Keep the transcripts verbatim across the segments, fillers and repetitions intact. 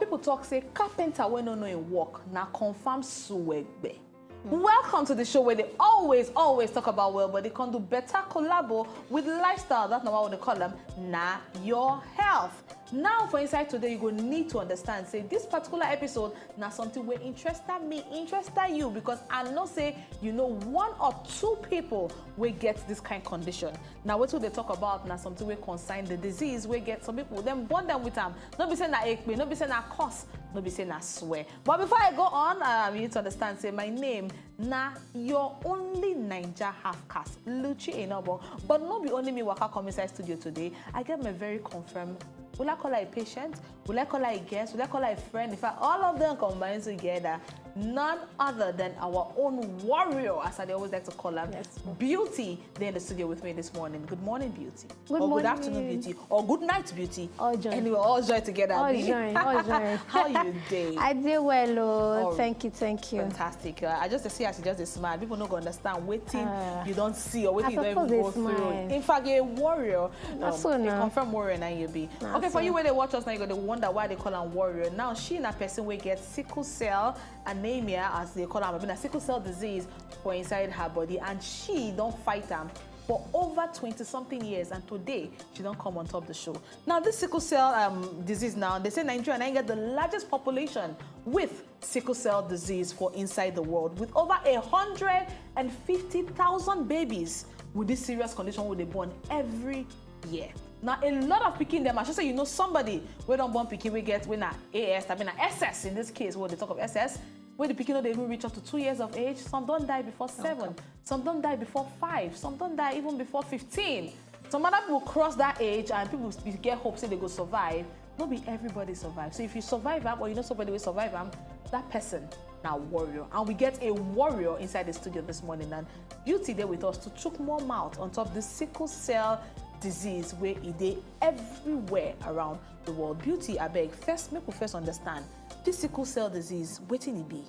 People talk say carpenter wey no know im work na confam suegbe. Welcome to the show where they always, always talk about well, but they can do better collabo with lifestyle. That's not what they call them. Na your health. Now, for inside today, you go need to understand. Say this particular episode, na something wey interest me, interest you, because I know say you know one or two people wey get this kind condition. Now, what they talk about? Na something wey concern the disease wey get some people. Dem born dem with am. No be say na ekpe, no be say na curse, no be say na swear. But before I go on, um, you need to understand. Say my name na your only Naija half caste, Luchi Enobo. But no be only me waka come inside studio today. I get my very confirmed. Will I call her a patient? Will I call her a guest? Will I call her a friend? In fact, all of them combined together. None other than our own warrior, as I always like to call her, Yes. Beauty. There in the studio with me this morning. Good morning, Beauty. Good or morning. Good afternoon, Beauty. Or good night, Beauty. All join. Anyway, all joy together. All Abi? join, all join. How you dey? I dey well, oh. Oh, Thank you, thank you. Fantastic. Uh, I just see as you just dey smile. People no go understand wetin Ah. you don see or wetin I you don suppose even dey go through. smile. In fact, you're a warrior. Na um, so a na. Confirmed warrior na you be. Na Okay, for so. You wey dey watch us now, you go dey wonder why they call am warrior. Now she na person wey get sickle cell anemia, as they call am, abi na sickle cell disease for inside her body, and she don fight am for over twenty something years, and today she don come on top the show. Now this sickle cell um, disease now, they say Nigeria now get the largest population with sickle cell disease for inside the world, with over a hundred and fifty thousand babies with this serious condition wey dey born every year. Now a lot of pikin dem, I should say, you know somebody wey don born pikin wey get, wey na A S, I mean na S S in this case, wey dey talk of S S, wey the pikin no dey even reach up to two years of age. Some don die before seven, some don die before five, some don die even before fifteen. Some other people cross that age and people be- get hope say they go survive. No be everybody survive. So if you survive am, or you know somebody wey survive am, that person na warrior. And we get a warrior inside the studio this morning. And Beauty dey with us to chook more mouth on top this sickle cell disease wey e dey everywhere around the world. Beauty, abeg, first make we first understand this sickle cell disease, wetin e be?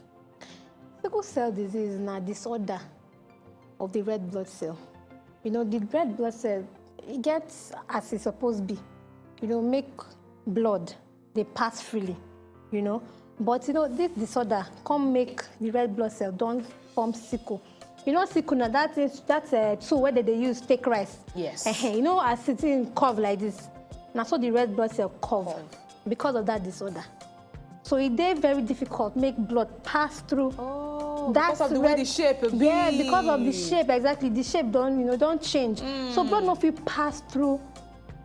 Sickle cell disease na disorder of the red blood cell. You know, the red blood cell, it gets as it's supposed to be. You know, make blood they pass freely. You know, but you know this disorder come make the red blood cell don form sickle. You know, sickle na that thing, that uh, tool where they, they use take rice. Yes. Ehen, you know, as it in curve like this, na so the red blood cell curve because of that disorder. So e dey very difficult make blood pass through. Oh, That because of the way red- the shape be. Yeah, because of the shape, exactly. The shape don, you know, don change. So blood no fit pass through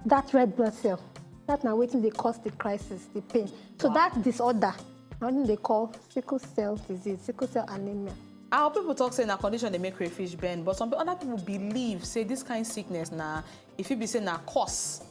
that red blood cell. That na wetin dey cause the crisis, the pain. So Wow. That disorder, na wetin they call sickle cell disease, sickle cell anemia. Our people talk say na condition dey make crayfish bend, but some other people believe say this kind sickness na, if it be say na curse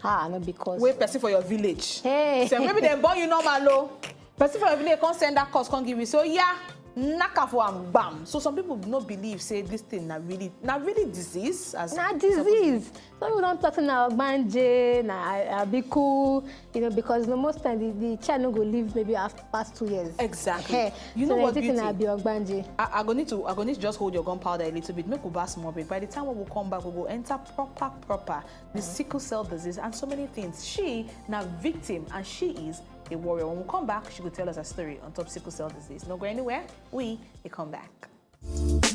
Ah, no, because wey person for your village. Hey. So maybe dem born you normal o. Person for your village come send that curse come give you. So yeah, knack am for am, bam. So some people no believe say this thing na really, na really disease. As Na it's supposed to be. Disease. Some people don talk say na ogbanje, na abiku, you know, because no, most time the, the child no go live maybe after past two years. Exactly. Hey, You so know what, they think na Beauty? be ogbanje. I, I go need to, I go need to just hold your gunpowder a little bit. Make we back small break. By the time we will come back, we go enter proper, proper the sickle cell disease and so many things. She na victim and she is a warrior. When we come back, she will tell us a story on top sickle cell disease. No go anywhere. We will come back.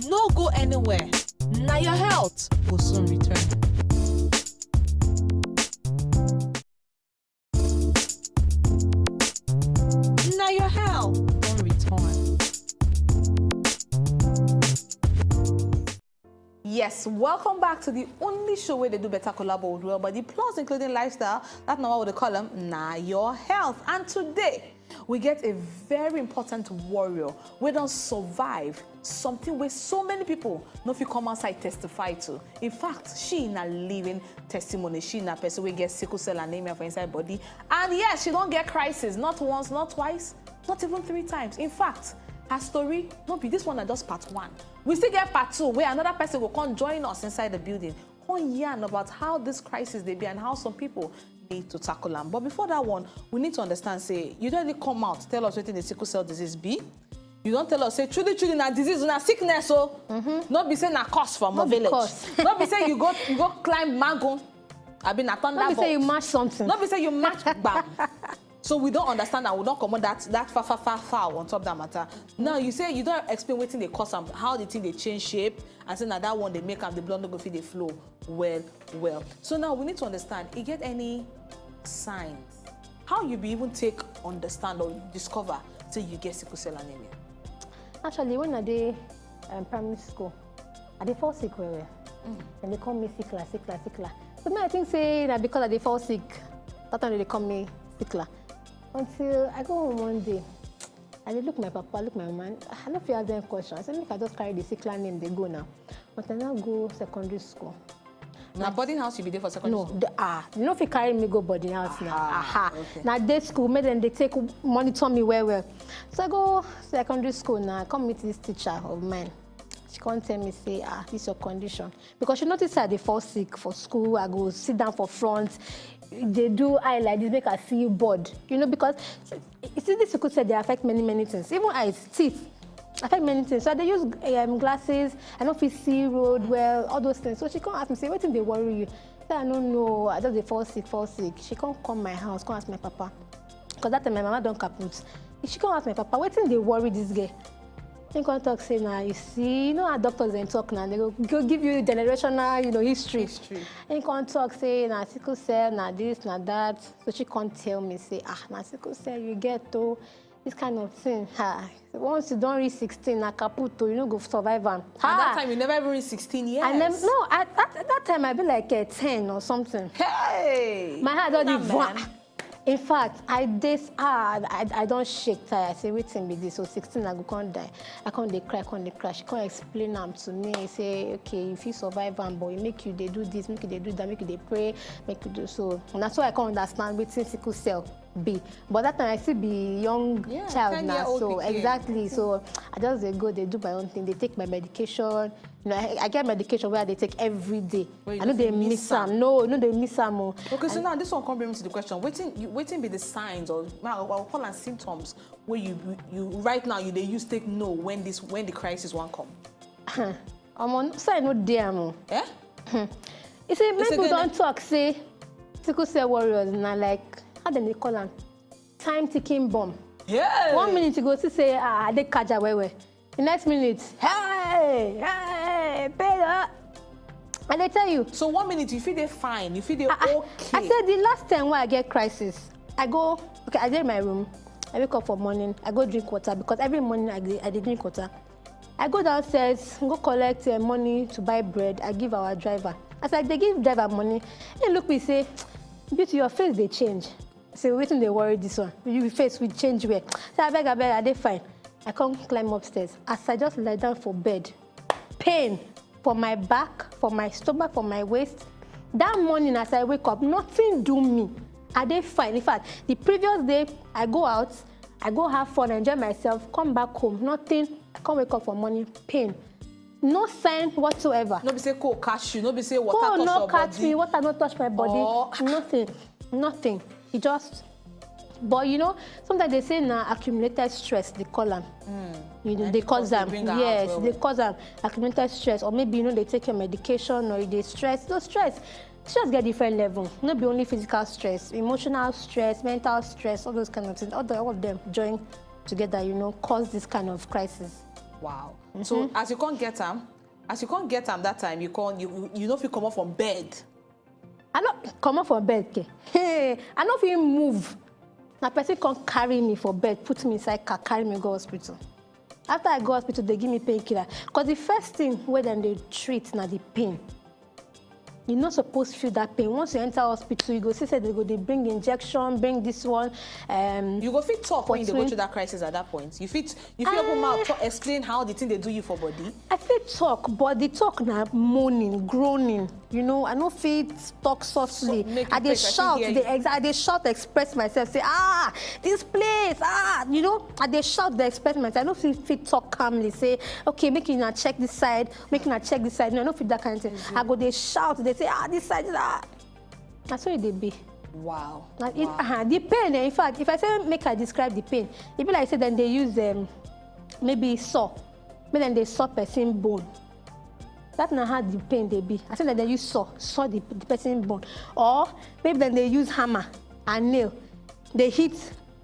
No go anywhere. Na your health will soon return. Na your health don return. Yes, welcome back to the only show where they do better collabo with well, but the plus including lifestyle, that's not what we call them. Na your health. And today, we get a very important warrior wey don survive something wey so many people no fit come outside testify to. In fact, she na living testimony. She na person wey get sickle cell anemia for inside body. And yes, she don get crisis, not once, not twice, not even three times. In fact, her story, no be this one, na just part one. We still get part two, where another person will come join us inside the building, come yarn about how this crisis dey be and how some people need to tackle am. But before that one, we need to understand say you don really come out tell us wetin the sickle cell disease be. You don tell us say truly, truly na disease, na sickness o. No be say na curse for No my be village. Curse. No be say you go, you go climb mango. I be na thunder. No be say you match something. No be say you match bam. So we don't understand and we don't comot that that far far far far on top that matter. Now you say you don't explain wetin dey cause am, how the thing dey change shape, and say na that one dey make am the blood no go fit dey flow well well. So now we need to understand, e get any signs? How you be even take understand or discover say you get sickle cell anemia? Actually, when I dey um, primary school, I dey fall sick well well. Mm. And they call me sickler, sickler, sickler. But me, I think say na because I dey fall sick, that time they call me sickler. Until I go home one day, I dey look my papa, look my mama. I no fit ask them question. I say make I just carry the sickler name dey go now. But I now go secondary school. Na boarding house you be dey for secondary no, school? The, ah, you no fit carry me go boarding house now. Ah, Aha. Okay. Na day school, make dem dey take monitor me well well. So I go secondary school now. I come meet this teacher of mine. She come tell me say, ah, this your condition, because she notice say I dey fall sick for school. I go sit down for front, dey do eye like this, make I see board. You know, because you see, this sickle cell dey affect many many things, even eyes, teeth, affect many things. So I dey use um, glasses. I no fit see road well, all those things. So she come ask me say, wetin dey worry you? Say I no know. I just dey fall sick, fall sick. She come come my house, come ask my papa, because that time my mama don kaput. She come ask my papa, wetin dey worry this girl? He come talk say, na you see, you know how doctors dem talk now. They go, go give you generational, you know, history. History. He come talk say na sickle cell, na this, na that. So she come tell me say, ah, na sickle cell you get o. This kind of thing, ha. Once you don reach sixteen, na kaput o, you no go survive am. At that time you never even reach sixteen years. I never, no, at that, that time I be like uh, ten or something. Hey! My heart don dey Nah, vwa. man. In fact, I dey s- ah, I, I don shake tire. I say wetin be this? So sixteen, I go come die. I come dey cry, come dey cry. She come explain am to me. Say okay, you fit survive am, but make you dey do this, make you dey do that, make you dey pray, make you do so. Na so I come understand wetin sickle cell be. But that time I still be young Yeah, child ten now, year old so pikin. Exactly. So I just dey go, dey do my own thing, dey take my medication. You know, I, I get medication wey I dey take every day. Wey you I no no dey dey miss miss am. am. No, no dey miss am o. Okay, so now this one come bring me to the question. Wetin you wetin be the signs or ma I will call am symptoms wey you you right now you dey use take know when this when the crisis wan come? Omo, sign no dey am o. Eh? You see, many people again, don talk say sickle cell warriors na like, how dem dey call am, time ticking bomb. Yeah. One minute you go see say ah, I dey kaja well well. The next minute, hey, hey, pay up. I dey tell you. So one minute you fit dey fine, you fit dey Ah, ah, okay. I said the last time when I get crisis, I go, okay, I dey my room. I wake up for morning, I go drink water, because every morning I dey, I dey drink water. I go downstairs, go collect uh, money to buy bread. I give our driver. As I dey give driver money, he look me say, "Beauty, your face dey change." I say, "Wetin dey worry this one? Your face will change well." Say, "Abeg, abeg, I dey fine." I come climb upstairs. As I just lie down for bed, pain for my back, for my stomach, for my waist. That morning as I wake up, nothing do me. I dey fine. In fact, the previous day, I go out, I go have fun, enjoy myself, come back home, nothing. I come wake up for morning, pain. No sign whatsoever. No be say cold catch you, no be say water Cold touch no your catch body. Me, water no touch my body, Oh. Nothing, nothing. It just, but you know, sometimes they say na accumulated stress they call am. You know, Na they the cause cause they am. bring am out Yes, well they well. Cause am accumulated stress, or maybe you know they take your medication or you dey stress. So stress, stress get different level. Not be only physical stress, emotional stress, mental stress, all those kind of things. All, the, all of them join together, you know, cause this kind of crisis. Wow. So Mm-hmm. As you can't get am, as you can't get am that time, you can't you you no fit comot from bed. I no comot for bed ke. Hey, I no fit move. Na person come carry me for bed, put me inside car, carry me go hospital. After I go hospital, they give me painkiller. Cause the first thing wey dem dey treat na the pain. You no suppose feel that pain. Once you enter hospital, you go see say they go dey bring injection, bring this one. Um, You go fit talk when you dey go Between- through that crisis at that point. You fit you fit open mouth talk, explain how the thing dey do you for body. I fit talk, but the talk na moaning, groaning. You know, I no fit talk softly. So, make I you dey pray, person shout, hear dey you. ex- I dey shout, express myself. Say, ah, this place, ah, you know, I dey shout, dey express myself. I no fit fit talk calmly. Say, okay, make you now check this side, make you now check this side. No, I no fit that kind of thing. I go dey shout, dey say, ah, this side, ah. Na so e dey be. Wow. Na it, uh, the pain, eh, in fact, if I say make I describe the pain, e be like say dem dey use um, maybe saw, make dem dey saw person bone. That na how the pain dey be. I say dem dey use saw, saw the, the person bone, or maybe dem dey use hammer and nail, dey hit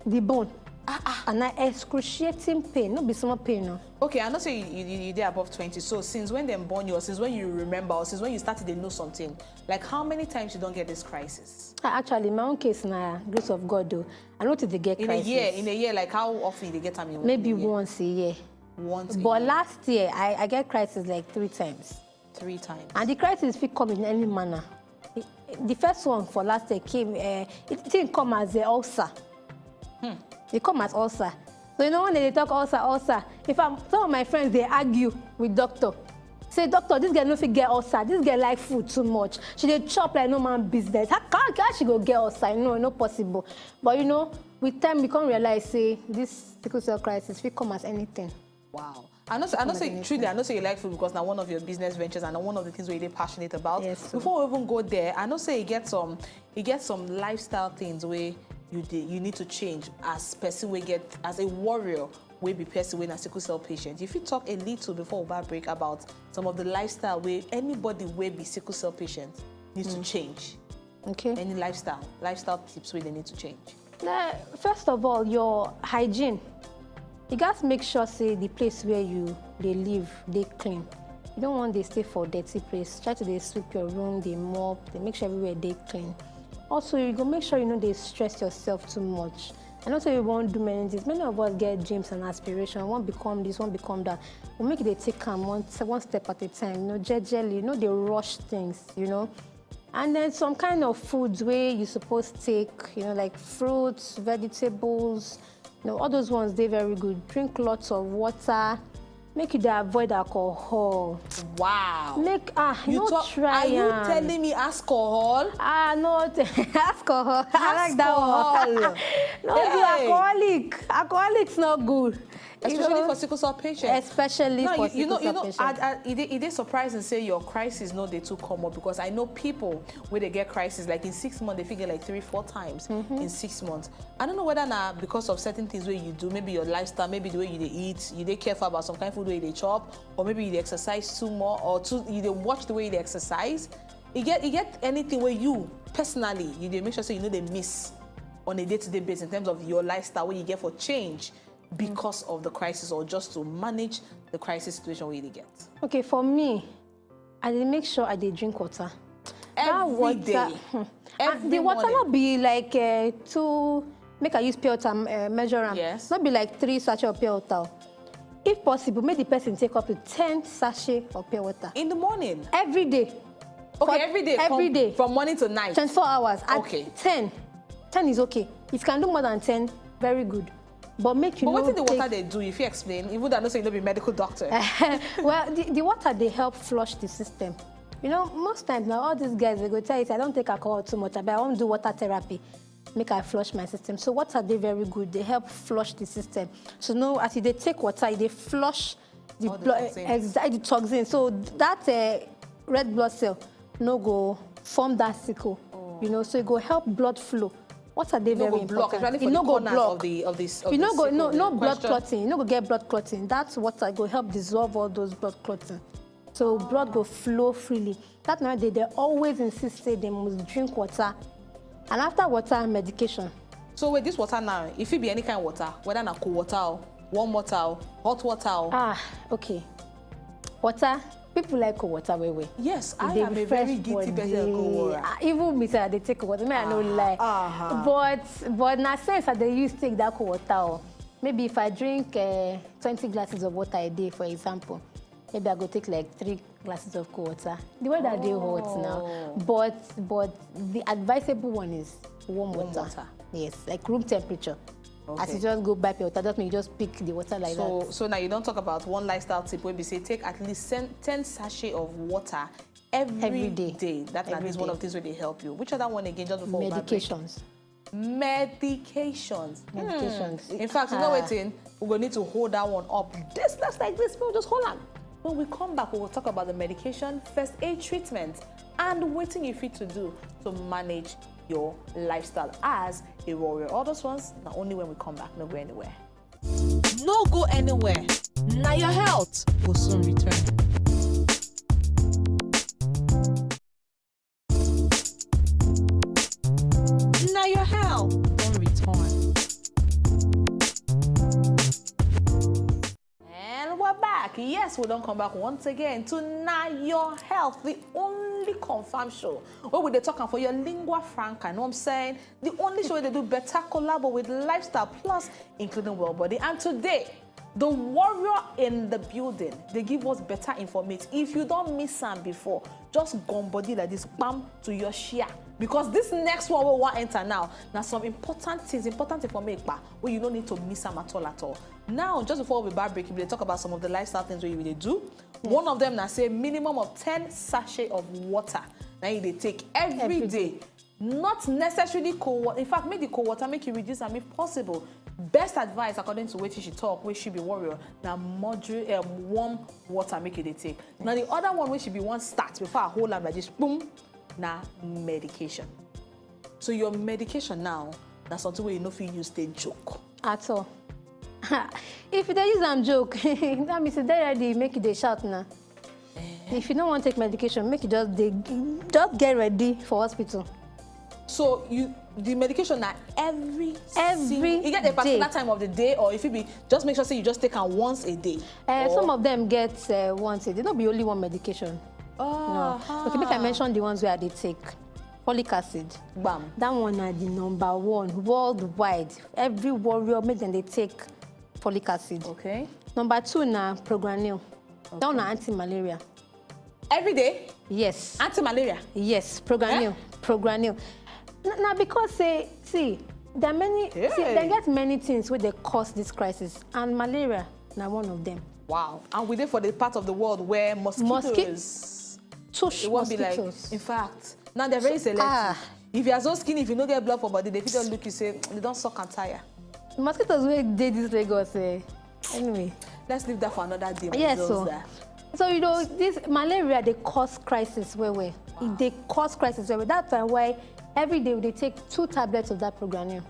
the bone. Ah, ah. And na excruciating pain, no be small pain, no. Okay, I know say you, you, you dey above twenty. So since when dem born you, or since when you remember, or since when you started to know something, like, how many times you don get this crisis? Ah, actually, my own case na grace of God, though. I no too dey get In a crisis. year, in a year, like, how often you dey get am in Maybe in a year? Once a year. Once a But year. Last year, I, I get crisis like three times. Three times. And the crisis fit come in any manner. The, the first one for last year came, uh, it thing come as a ulcer. Hmm. It come as ulcer. So you know when they talk ulcer, ulcer. In fact, some of my friends, they argue with doctor. Say, "Doctor, this girl no fit get ulcer. This girl like food too much. She dey chop like no man business. How, how, how she go get ulcer? No, no possible." But you know, with time, we come realize say this sickle cell crisis fit come as anything. Wow. I know say, I know say, truly, I know say you like food because now one of your business ventures and one of the things where you're passionate about. Yes, sir. Before we even go there, I know say you get some, you get some lifestyle things where you dey, you need to change as person we get, as a warrior, we be person with a sickle cell patient. If you talk a little before we break about some of the lifestyle where anybody will be sickle cell patient needs to change. Okay. Any lifestyle, lifestyle tips where they need to change. Now, first of all, your hygiene. You gats make sure say the place where you dey live dey clean. You don't want to stay for dirty place. Try to dey sweep your room, dey mop, dey make sure everywhere dey clean. Also, you go make sure you no dey stress yourself too much. I know say you wan do many things. Many of us get dreams and aspirations. Wan become this, wan become that. But make you dey take am one, one step at a time. You know, jejely, no dey rush things, you know. And then some kind of foods wey you suppose take, you know, like fruits, vegetables, you know, all those ones dey very good. Drink lots of water. Make you dey avoid alcohol. Wow. Make, ah, You no talk, try are you am. telling me alcohol? Ah, no, alcohol. I like that one. Alcohol. No do Hey. Alcoholic. Alcoholics not good. You Especially know? for sickle cell patients. Especially No, for you, you know, sickle you know, cell I, patients. I, it, dey- it is surprising say your crisis no dey too come up because I know people where they get crisis like in six months they fit get like three, four times Mm-hmm. in six months. I don't know whether now because of certain things where you do, maybe your lifestyle, maybe the way you dey eat, you dey careful about some kind of food where you dey chop, or maybe you dey exercise too more, or too you dey watch the way you dey exercise. You get, you get anything where you personally you dey make sure say you know they miss on a day-to-day basis in terms of your lifestyle where you get for change because of the crisis or just to manage the crisis situation where you dey get. Okay, for me, I dey make sure I dey drink water. That Every water, day. Hmm. Every And the water morning. Not be like uh, two, make I use pure water uh, measure am. Yes. Not be like three sachet of pure water. If possible, make the person take up to ten sachet of pure water. In the morning. Every day. Okay, For- every day. Every from, day. From morning to night. Twenty-four hours. At Okay. ten. Ten is okay. If you can do more than ten, very good. But make you But know. What did the water they do? If you explain, even though I know say you no be medical doctor. Well, the, the water they help flush the system. You know, most times now all these guys they go tell you, "I don't take alcohol too much, but I won't do water therapy. Make I flush my system." So water they very good. They help flush the system. So no, as you they take water, they flush the All the blood, toxins. Exactly, the toxin. So that uh, red blood cell no go form that sickle. You know, so it go help blood flow. Water they No very go block, important. especially It for no the go corners block. of the of this. Of You the no go no sickle no in blood question. Clotting. You no go get blood clotting. That's water go help dissolve all those blood clotting. So blood go flow freely. That's why they, they always insist say they must drink water. And after water, medication. So wait, this water now, if it be any kind of water, whether na cool water, or warm water, or hot water, or Ah, okay. Water. People like cold water well well. Yes, E I dey am a refresh very guilty person of body. cold water. Ah, even me sef, I dey take cold water. Me, I no Ah, lie. ah. But but na sense I dey use take that cold water. Oh. Maybe if I drink uh, twenty glasses of water a day, for example, maybe I go take like three glasses of cold water. The weather dey hot now, Oh. but but the advisable one is warm, Warm water. Water. Yes, like room temperature. As Okay. You just go buy pure water, just make you just pick the water like So that. So now you don't talk about one lifestyle tip where we say take at least ten, ten sachet of water every Every day. day. That Every is one day. Of things where they help you. Which other one again? Just before we break? Medications. Medications. Medications. Hmm. In fact, you know Ah. What? We're going to hold that one up. This last like this, we'll just hold on. When we come back, we will talk about the medication, first aid treatment, and waiting you fit to do to manage your lifestyle as a warrior. All those ones, not only when we come back, no go anywhere. No go anywhere. Now your health will soon return. Now your health will return. Yes, we don come back once again to Na Your Health, the only confirm show where we dey talk am for your lingua franca, you know what I'm saying? The only show wey dey do better collabo with Lifestyle Plus, including Well Body. And today, the warrior in the building, they give us better information. If you don't miss am before, just gum body like this, bam, to your share. Because this next one we wan enter now, na some important things, important information wey you no need to miss am at all, at all. Now, just before we bar break, we dey talk about some of the lifestyle things wey we dey do. One of them na say minimum of ten sachet of water na you dey take every Every day. Not necessarily cold water. In fact, make the cold water make you reduce am if possible. Best advice, according to wetin she talk, wey she be warrior, na moderate, um, warm water make you dey take. Now, the other one wey she be wan start before I hold am like this, boom, na medication. So your medication now, na something wey you no fit use take joke. At all. If you dey use am joke, that means you dey ready, make you dey shout now. If you no wan take medication, make you just dey, just get ready for hospital. So you, the medication na every Every single, you get a particular day. Time of the day, or if you be, just make sure say you just take am once a day. Uh, Or- some of them get uh, once a day. No be only one medication. Oh, No. Okay, make I mention the ones wey I dey take. Folic acid. Bam. That one na the number one worldwide. Every warrior make dem dey take folic acid. Okay. Number two na Progranil. That one na anti-malaria. Every day, Yes. Anti-malaria. Yes, Progranil. Progranil. N- na because say, see, there are many, see, Hey. Dem get many things wey dey cause this crisis, and malaria na one of them. Wow. And we dey for the part of the world where mosquitoes. Mosqui- Tush It won't be like. mosquitoes. In fact, now they're very selective. Ah. If you are so skinny, if you no get blood for body, they fit just look you say they don suck and tire. Mosquitoes wey dey this Lagos, eh? Anyway. Let's leave that for another day. My Yes, girls so. there. So you know, this malaria dey cause crisis well well. E dey cause crisis well well. That's why, why every day we dey take two tablets of that Progranil.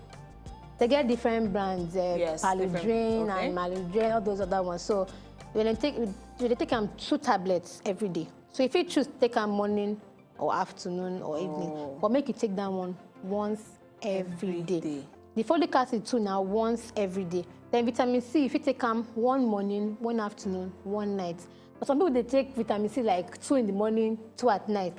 They get different brands, uh, Yes, different, Paludrin okay. And Maladrin, all those other ones. So we dey take, we dey take am two tablets every day. So if you choose, take am morning or afternoon or evening, Oh. But make you take that one once every Every day. Day. The folic acid too na once every day. Then vitamin C, if you take am one morning, one afternoon, one night. But some people dey take vitamin C like two in the morning, two at night.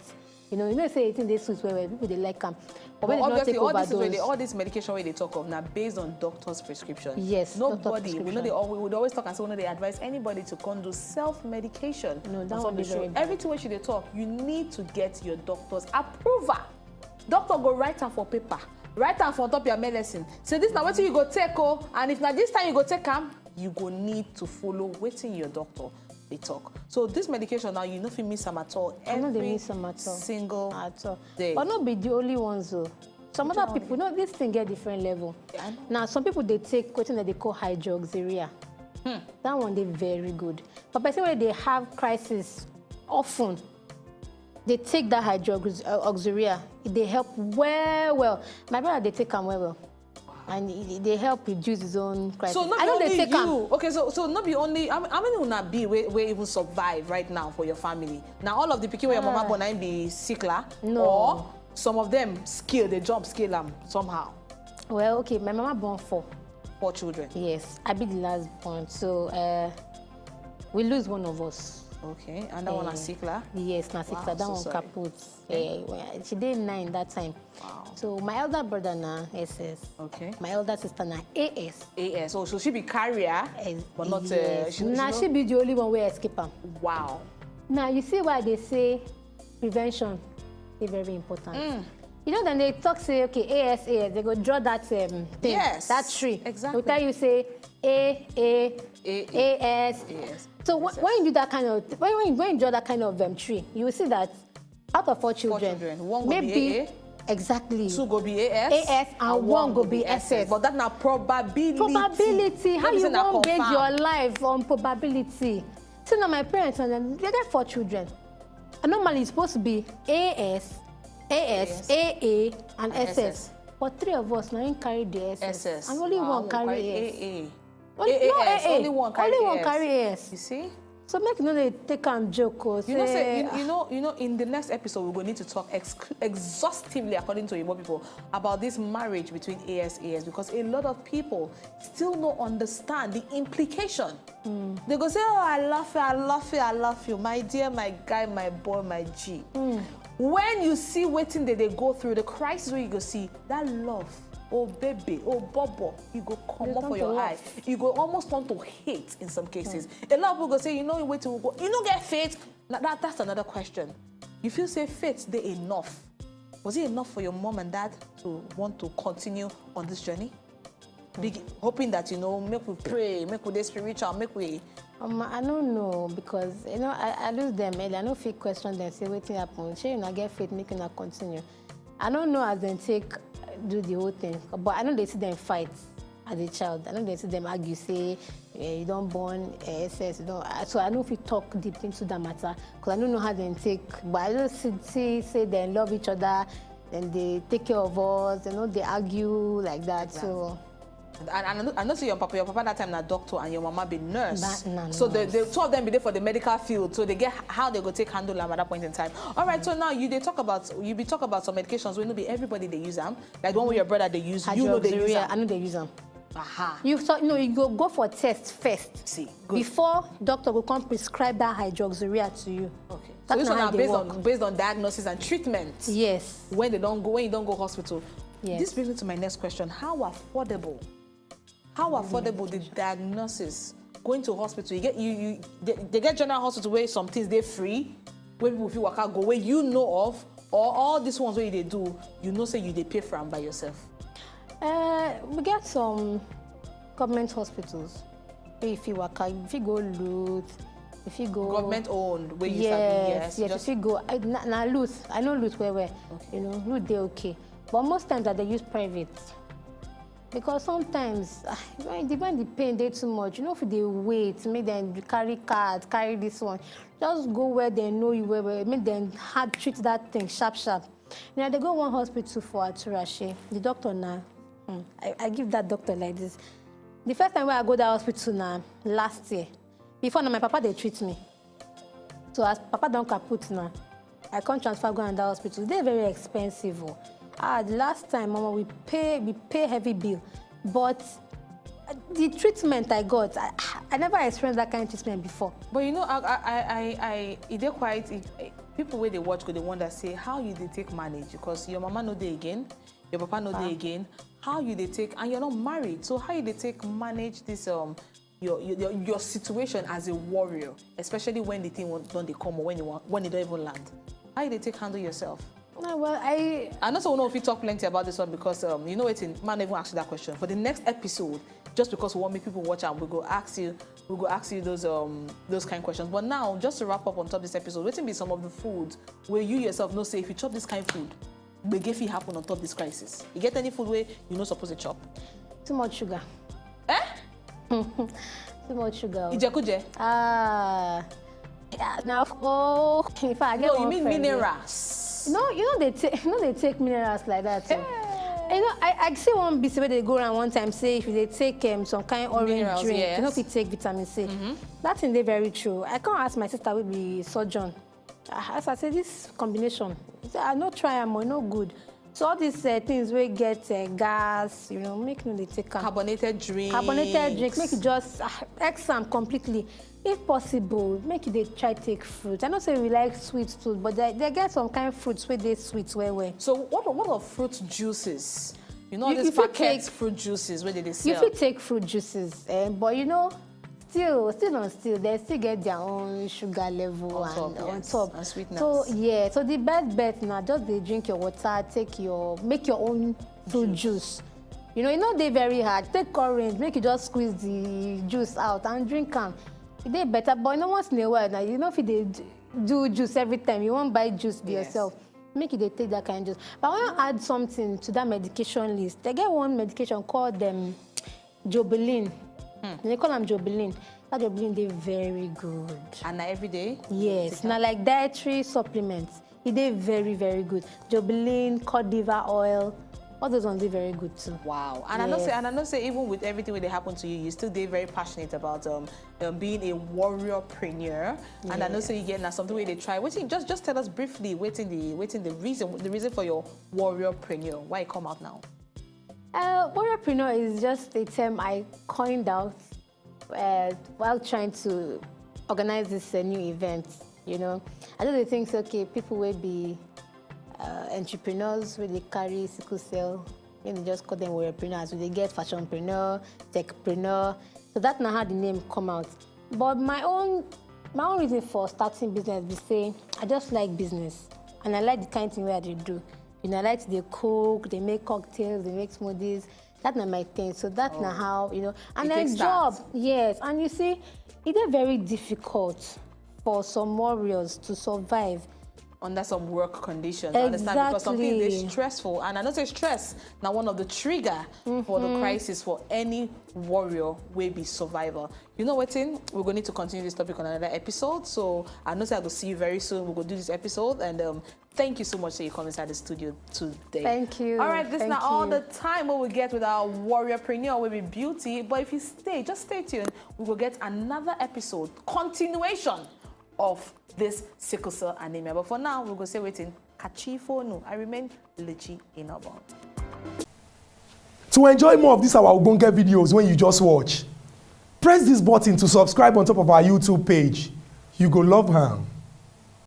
You know, you know say the thing dey sweet well well. People dey like am. But But when they no obviously, take all this, is where overdose. They, all this medication where they talk of now based on doctor's prescription. Yes, doctor Nobody. We know prescription. They all, we would always talk and say we know they advise anybody to come do self medication. No, that one dey very bad. Everything wey she dey talk, you need to get your doctor's approval. Doctor go write am for paper, write am for top your medicine. Say this na wetin you go take, oh, and if na this time you go take am, you go need to follow wetin your doctor dey talk. So this medication now, you no fit miss am at all. I no dey Every miss am at all. Single At all. Day. But no be the only ones o. Some Which other one? People, no, this thing get different level. Yeah, I know. Now, some people dey take wetin dem dey call hydroxyurea. Hmm. That one dey very good. But person wey dey have crisis often, they take that hydroxyurea. It dey help well well. My brother dey take am well well. And it, it dey help reduce his own crisis. So not I know only they take am. You. Okay, so so not be only how, how many una be wey, wey even survive right now for your family? Now all of the people where your mama Ah. Born na be sickler, No. Or some of them scale, they jump scale am somehow. Well, okay, my mama born four. Four children. Yes, I be the last born. So uh, we lose one of us. Okay, and that one Eh, is sickler. Yes, na sickler. Wow, That so one sorry. Kaput. Eh, well, she dey nine that time. Wow. So my elder brother na S S. Okay. My elder sister na A S. A S. Oh, so she be carrier, Eh, but not. Yes. Uh, she, Na she she no- be the only one wey escape am. Wow. Now you see why they say prevention is very important. Mm. You know, then they talk say, okay, A S, A S, they go draw that um, thing, Yes, that tree. Exactly. They tell you say A, A, A, A S. A S. So wh- when you do that kind of, when, when, when you draw that kind of um, tree, you will see that out of four children, children, one go be maybe A A, exactly two go be A S, A S and one go be S S. But that na probability. Probability. How No be you say na wan base confirm. Your life on probability? So now my parents and then they get four children. And normally it's supposed to be A S, A S, A S. A A, and And S S. S S. But three of us now him carry the S S. S S. And only Wow, one carry A S. A A. Only, A A no S, A A. only one carry Only one A S. Carry A S. You see? So make you no dey take am joke o. You know, say, Say, you, you know, you know, in the next episode, we're going to talk ex- exhaustively, according to Igbo people, about this marriage between A S A S, because a lot of people still no understand the implication. They go say, "Oh, I love you, I love you, I love you, my dear, my guy, my boy, my G." When you see wetin they, they go through, the crisis where you go see that love, oh baby, oh bobo, you go come They up turn for to your love. Eye. You go almost turn to hate in some cases. A lot of people go say, "You know, wait till we go. You no get faith." Now, that, that's another question. You feel say faith dey enough? Was it enough for your mom and dad to want to continue on this journey? Big, hoping that, you know, make we pray, make we dey spiritual, make we Um, I don't know, because, you know, I, I lose them early. I no fit question them, say wetin happen. Shey una get faith, make una continue. I don't know as dem take do the whole thing, but I no dey see them fight as a child. I no dey see them argue, say, eh, you don born, eh, S S, you don. So I no fit talk deep into that matter, 'cause I no know how dem take. But I just see, see say dem love each other, and they take care of us. They no dey argue like that. So And, and I know, I know say your papa, your papa that time na doctor and your mama be nurse. That na So the, the nurse. Two of them be there for the medical field, so they get how they go take handle am at that point in time. All right, so now you dey talk about, you be talk about some medications wey no be everybody dey use am, like the one wey your brother dey use. You no dey use Hydroxyurea, am. I no dey use am. Aha. You so no, you go go for test first. See, good. Before doctor go come prescribe that hydroxyurea to you. Okay. So That's this not one how are they based work. on, based on diagnosis and treatment. Yes. When they don't go, when you don't go hospital. Yes. This brings me to my next question: how affordable? How affordable the diagnosis? Going to hospital, you get, you, you they, they get general hospital where some things they free, where people feel waka go, where you know of, or all these ones where they do, you know, say you they pay for them by yourself. Uh, we get some government hospitals. Where you fit waka, you fit go Lut, you fit go Government owned, where you Yes, sabi, yes, yes, just if you go, I, na, na Lut. I know Lut well well. You know, Lut dey okay. But most times I dey use private. Because sometimes, ah, when the, when the pain dey too much, you know, if they wait, make them carry card, carry this one. Just go where they know you well well. Make them hard treat that thing sharp sharp. Now they go one hospital for Aturashe. The doctor now, hmm, I, I give that doctor like this. The first time when I go that hospital now, last year, before now my papa dey treat me. So as papa don kaput now, I come transfer go another hospital. They very expensive. Oh. Ah, the last time, mama, we pay we pay heavy bill, but uh, the treatment I got, I, I never experienced that kind of treatment before. But you know, I, I, I, I, I it dey quite. It, it- people where they watch go, they wonder, say, how you they take manage, because your mama no dey again, your papa no dey again. How you they take, and you're not married, so how you they take manage this um your your, your, your situation as a warrior, especially when the thing won't- don't they come, or when you want, when you don't even land? How you they take handle yourself? No, well, I I know someone if you talk plenty about this one, because um, you know what, man even ask you that question. For the next episode, just because we want make people watch and we go ask you, we go ask you those um those kind of questions. But now, just to wrap up on top this episode, wetin be some of the food where you yourself know say if you chop this kind of food, gbege fit happen on top this crisis? You get any food where you no suppose to chop? Too much sugar. Eh? Too much sugar. Oh. Ijekuje? Ah. Yeah, now, oh, in fact, I get No, you one mean friend, yeah. Minerals. No, you know they take, you know they take minerals like that. So. You know, I, I see one B C where they go around one time say if they take um, some kind orange Minerals, drink, you know, yes. if you take vitamin C. That thing they very true. I can't ask my sister will be surgeon. Ah, as I say, this combination, I say, I no try am, oh, no good. So all these uh, things we get uh, gas, you know, make no dey take am. Carbonated drink. Carbonated drink, make it just ah, X am completely. If possible, make it dey try take fruit. I know say we like sweet tooth, but they, they get some kind of fruits where they sweet well well. So what what of fruit juices? You know, You- these you fit packet take- fruit juices where they You sell. fit take fruit juices, eh, but you know, still, still on still, they still get their own sugar level On and top, on yes, top. and sweetness. So yeah, so the best bet now just they drink your water, take your make your own fruit juice. You know, you know they very hard. Take orange, make you just squeeze the juice out and drink am. It dey better, but you know once in a while now, you know if you dey d- do juice every time, you won't buy juice be Yes. yourself. Make you dey take that kind of juice. But I want to add something to that medication list. They get one medication called um, Jobilin. They call am Jobilin. That Jobilin dey very good. And na every day? Yes, na like dietary supplements. E dey very very good. Jobilin, cod liver oil, All those ones dey very good too. Wow. And I know say, Yes. and I know say, even with everything wey dey happen to you, you still dey very passionate about um, um being a warriorpreneur. And I know Yes. say you get na something wey dey try. Wetin, just just tell us briefly wetin the wetin the reason the reason for your warriorpreneur, why e come out now. Uh, warriorpreneur is just a term I coined out uh, while trying to organize this uh, new event. You know, I just dey think say, okay, people wey be uh, entrepreneurs, wey dey carry sickle cell, wey dey just call them warriorpreneurs. We dey get fashionpreneur, techpreneur. So that's not how the name come out. But my own my own reason for starting business be say I just like business, and I like the kind thing wey I dey do. You know, I like to dey cook, dey make cocktails, dey make smoothies. That's not my thing. So that's not how, you know. And It then takes job, tact. Yes. And you see, it is very difficult for some warriors to survive. Under some work conditions. I understand, because something is Exactly. stressful, and I know say stress now one of the trigger for the crisis for any warrior wey be survivor. You know what? We're going to need to continue this topic on another episode. So I know say I will see you very soon. We're going to do this episode, and um, thank you so much that you come inside the studio today. Thank you. All right, this is Thank not all you. the time what we get with our warriorpreneur will be Beauty. But if you stay, just stay tuned. We will get another episode, continuation of this sickle cell anemia. But for now, we're going to say waiting. Kachifonu. I remain Luchi Inobon. To enjoy more of these our ogbonge videos when you just watch, press this button to subscribe on top of our YouTube page. You go love am.